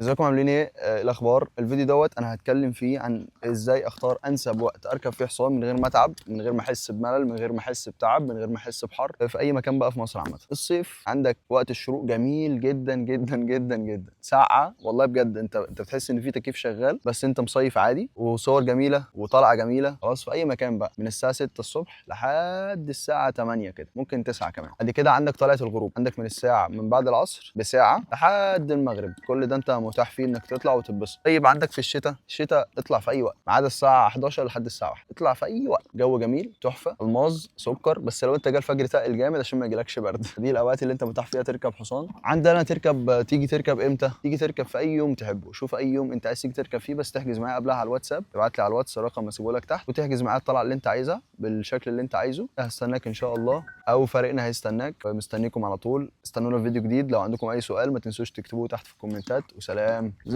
ازيكم؟ عاملين ايه؟ الاخبار؟ الفيديو دوت انا هتكلم فيه عن ازاي اختار انسب وقت اركب فيه حصان من غير ما اتعب، من غير ما احس بملل، من غير ما احس بتعب، من غير ما احس بحر، في اي مكان بقى في مصر عامة. الصيف عندك وقت الشروق جميل جدا جدا جدا جدا، ساقعه والله بجد، انت بتحس ان في تكييف شغال بس انت مصيف عادي، وصور جميلة وطلعه جميلة. خلاص، في اي مكان بقى من الساعة 6 الصبح لحد الساعة 8 كده، ممكن 9 كمان. بعد كده عندك طلعه الغروب، عندك من الساعة من بعد العصر بساعة لحد المغرب، كل ده انت متاح فيه انك تطلع وتتبسط. طيب عندك في الشتاء، الشتاء اطلع في اي وقت ما عدا الساعة 11 لحد الساعة 1، اطلع في اي وقت، جو جميل تحفة، الماظ سكر، بس لو انت جا الفجر تقل جامد عشان ما يجيلكش برد. دي الاوقات اللي انت متاح فيها تركب حصان. عندنا تركب، تيجي تركب امتى؟ تيجي تركب في اي يوم تحبه، شوف اي يوم انت عايز تيجي تركب فيه، بس تحجز معايا قبلها على الواتساب، تبعت لي على الواتس الرقم هسيبه لك تحت، وتحجز معايا الطلعة اللي انت عايزها بالشكل اللي انت عايزه. هستناك ان شاء الله، او فريقنا هيستناك، مستنيكم على طول. استنونا في فيديو جديد. لو عندكم اي سؤال ما تنسوش تكتبوه تحت في الكومنتات، وسلام.